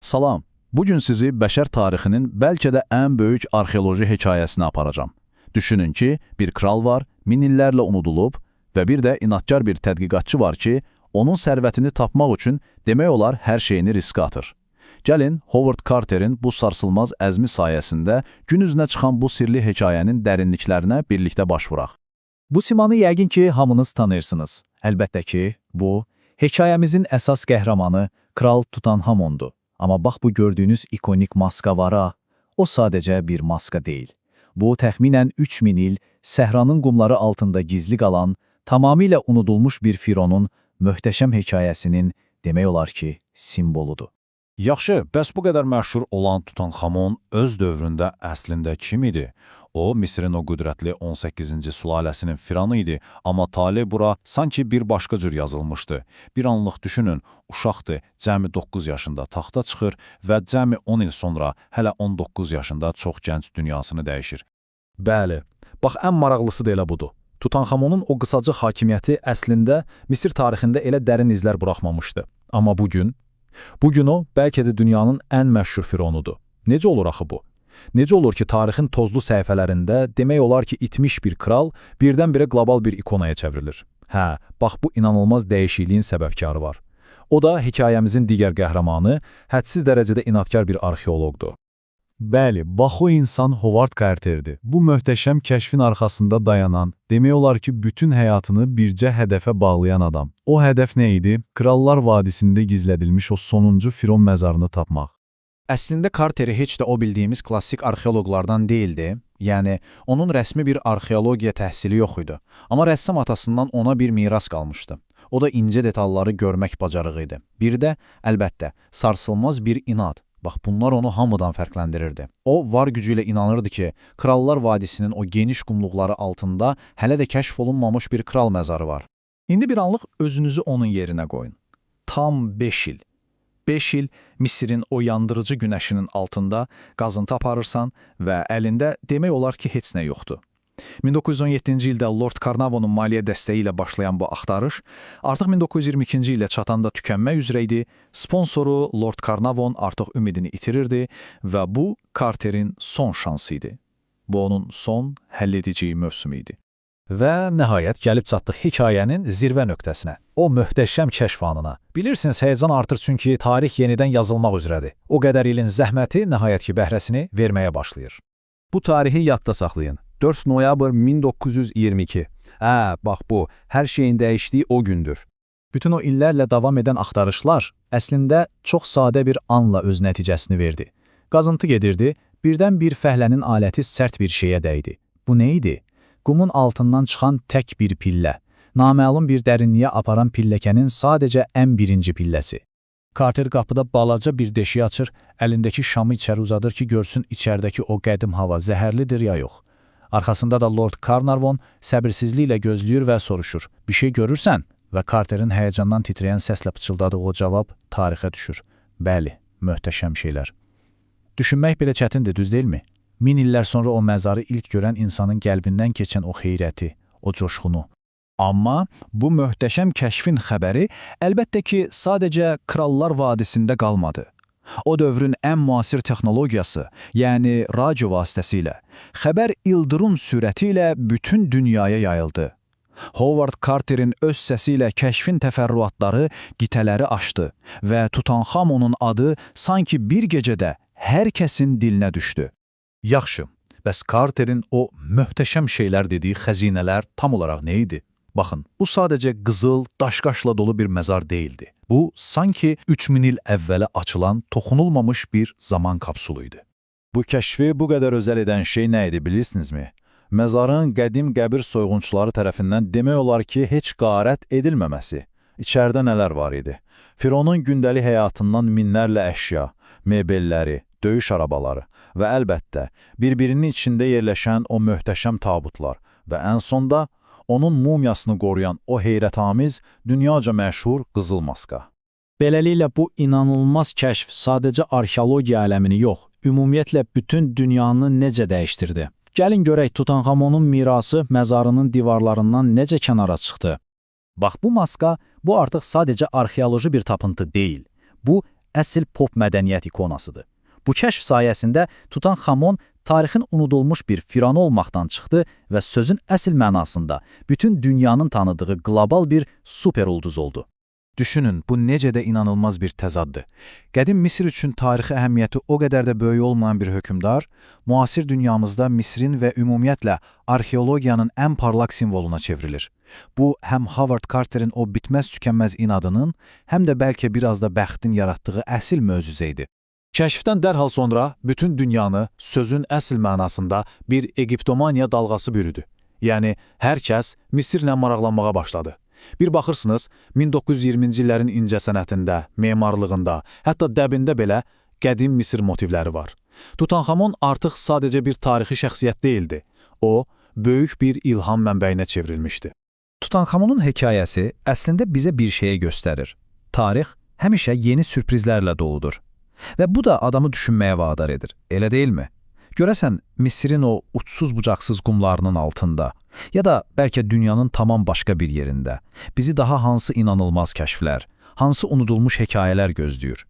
Salam. Bugün sizi bəşər tarixinin bəlkə də ən böyük arxeoloji hekayəsinə aparacam. Düşünün ki, bir kral var, min illərlə unudulub və bir də inadkar bir tədqiqatçı var ki, onun sərvətini tapmaq üçün demək olar hər şeyini riskə atır. Gəlin, Howard Carterin bu sarsılmaz əzmi sayəsində gün üzünə çıxan bu sirli hekayənin dərinliklərinə birlikdə baş vuraq. Bu simanı yəqin ki, hamınız tanıyırsınız. Əlbəttə ki, bu, hekayəmizin əsas qəhrəmanı Kral Tutanhamondu. Amma bax bu gördüyünüz ikonik maska var ha, o sadəcə bir maska deyil. Bu, təxminən 3000 il səhranın qumları altında gizli qalan, tamamilə unudulmuş bir fironun möhtəşəm hekayəsinin demək olar ki, simvoludur. Yaxşı, bəs bu qədər məşhur olan Tutanxamon öz dövründə əslində kim idi? O, Misrin o qüdrətli 18-ci sülaləsinin firanı idi, amma tale bura sanki bir başqa cür yazılmışdı. Bir anlıq düşünün, uşaqdır, cəmi 9 yaşında taxta çıxır və cəmi 10 il sonra hələ 19 yaşında çox gənc dünyasını dəyişir. Bəli, bax ən maraqlısı da elə budur. Tutanxamonun o qısacıq hakimiyyəti əslində Misir tarixində elə dərin izlər buraxmamışdı. Amma bugün o bəlkə də dünyanın ən məşhur fironudur. Necə olur axı bu? Necə olur ki, tarixin tozlu səhifələrində demək olar ki, itmiş bir kral birdən-birə qlobal bir ikonaya çevrilir? Hə, bax bu inanılmaz dəyişikliyin səbəbkarı var. O da hekayəmizin digər qəhrəmanı, hədsiz dərəcədə inadkar bir arxeoloqdur. Bəli, bax o insan Howard Carter'dir. Bu möhtəşəm kəşfin arxasında dayanan, demək olar ki, bütün həyatını bircə hədəfə bağlayan adam. O hədəf nə idi? Krallar Vadisində gizlədilmiş o sonuncu Firon məzarını tapmaq. Əslində Carteri heç də o bildiyimiz klassik arxeoloqlardan deyildi. Yəni, onun rəsmi bir arxeologiya təhsili yox idi. Amma rəssam atasından ona bir miras qalmışdı. O da incə detalları görmək bacarığı idi. Bir də, əlbəttə, sarsılmaz bir inad. Bax, bunlar onu hamıdan fərqləndirirdi. O, var gücü ilə inanırdı ki, Krallar Vadisinin o geniş qumluqları altında hələ də kəşf olunmamış bir kral məzarı var. İndi bir anlıq özünüzü onun yerinə qoyun. Tam 5 il. 5 il Misirin o yandırıcı günəşinin altında qazıntı aparırsan və əlində demək olar ki, heç nə yoxdur. 1917-ci ildə Lord Carnarvonun maliyyə dəstəyi ilə başlayan bu axtarış artıq 1922-ci ilə çatanda tükənmək üzrə idi. Sponsoru Lord Carnarvon artıq ümidini itirirdi və bu Carterin son şansı idi. Bu onun son həll edeceği mövsümü idi. Və nəhayət gəlib çatdıq hekayənin zirvə nöqtəsinə. O möhtəşəm kəşf anına. Bilirsiniz, həyəcan artır çünki tarix yenidən yazılmaq üzrədir. O qədər ilin zəhməti nəhayət ki bəhrəsini verməyə başlayır. Bu tarihi yadda saxlayın. 4 noyabr 1922. Hə, bax bu, hər şeyin dəyişdiyi o gündür. Bütün o illərlə davam edən axtarışlar əslində çox sadə bir anla öz nəticəsini verdi. Qazıntı gedirdi, birdən bir fəhlənin aləti sərt bir şeyə dəydi. Bu nə idi? Qumun altından çıxan tək bir pillə. Naməlum bir dərinliyə aparan pilləkənin sadəcə ən birinci pilləsi. Carter qapıda balaca bir deşik açır, əlindəki şamı içəri uzadır ki, görsün içəridəki o qədim hava zəhərlidir ya yox. Arxasında da Lord Carnarvon səbirsizliklə gözləyir və soruşur: "Bir şey görürsən?" Və Carterin həyəcandan titrəyən səslə pıçıldadığı o cavab tarixə düşür. Bəli, möhtəşəm şeylər. Düşünmək belə çətindir, düz deyilmi? Min illər sonra o məzarı ilk görən insanın qəlbindən keçən o heyrəti, o coşqunu. Amma bu möhtəşəm kəşfin xəbəri əlbəttə ki, sadəcə Krallar Vadisində qalmadı. O dövrün ən müasir texnologiyası, yəni radio vasitəsilə xəbər ildırım sürəti ilə bütün dünyaya yayıldı. Howard Carterin öz səsi ilə kəşfin təfərrüatları qitələri aşdı və Tutanxamonun adı sanki bir gecədə hər kəsin dilinə düşdü. Yaxşı, bəs Carterin o möhtəşəm şeylər dediyi xəzinələr tam olaraq nə idi? Baxın, bu sadəcə qızıl, daşqaşla dolu bir məzar deyildi. Bu, sanki 3000 il əvvələ açılan toxunulmamış bir zaman kapsulu idi. Bu kəşfi bu qədər özəl edən şey nə idi bilirsinizmi? Məzarın qədim qəbir soyğunçuları tərəfindən demək olar ki, heç qarət edilməməsi. İçəridə nələr var idi? Fironun gündəlik həyatından minlərlə əşya, mebelləri, döyüş arabaları və əlbəttə, bir-birinin içində yerləşən o möhtəşəm tabutlar və ən sonda onun mumyasını qoruyan o heyrətamiz, dünyaca məşhur qızıl maska. Beləliklə bu inanılmaz kəşf sadəcə arxeologiya aləmini yox, ümumiyyətlə bütün dünyanı necə dəyişdirdi. Gəlin görək Tutanxamonun mirası məzarının divarlarından necə kənara çıxdı. Bax bu maska, bu artıq sadəcə arxeoloji bir tapıntı deyil. Bu, əsl pop mədəniyyət ikonasıdır. Bu kəşf sayəsində Tutanxamon tarixin unudulmuş bir firanı olmaqdan çıxdı və sözün əsl mənasında bütün dünyanın tanıdığı qlobal bir super ulduz oldu. Düşünün, bu necə də inanılmaz bir təzaddır. Qədim Misir üçün tarixi əhəmiyyəti o qədər də böyük olmayan bir hökmdar, müasir dünyamızda Misrin və ümumiyyətlə arxeologiyanın ən parlaq simvoluna çevrilir. Bu, həm Howard Carterin o bitməz-tükənməz inadının, həm də bəlkə biraz da bəxtin yaratdığı əsil möcüzə idi. Kəşfdən dərhal sonra bütün dünyanı sözün əsl mənasında bir Egiptomaniya dalğası bürüdü. Yəni, hər kəs Misirlə maraqlanmağa başladı. Bir baxırsınız, 1920-ci illərin incəsənətində, memarlığında, hətta dəbində belə qədim Misir motivləri var. Tutanxamon artıq sadəcə bir tarixi şəxsiyyət deyildi. O, böyük bir ilham mənbəyinə çevrilmişdi. Tutanxamonun hekayəsi əslində bizə bir şeyi göstərir. Tarix həmişə yeni sürprizlərlə doludur. Və bu da adamı düşünməyə vadar edir, elə deyilmi? Görəsən, Misirin o uçsuz-bucaqsız qumlarının altında ya da bəlkə dünyanın tamam başqa bir yerində bizi daha hansı inanılmaz kəşflər, hansı unudulmuş hekayələr gözləyir?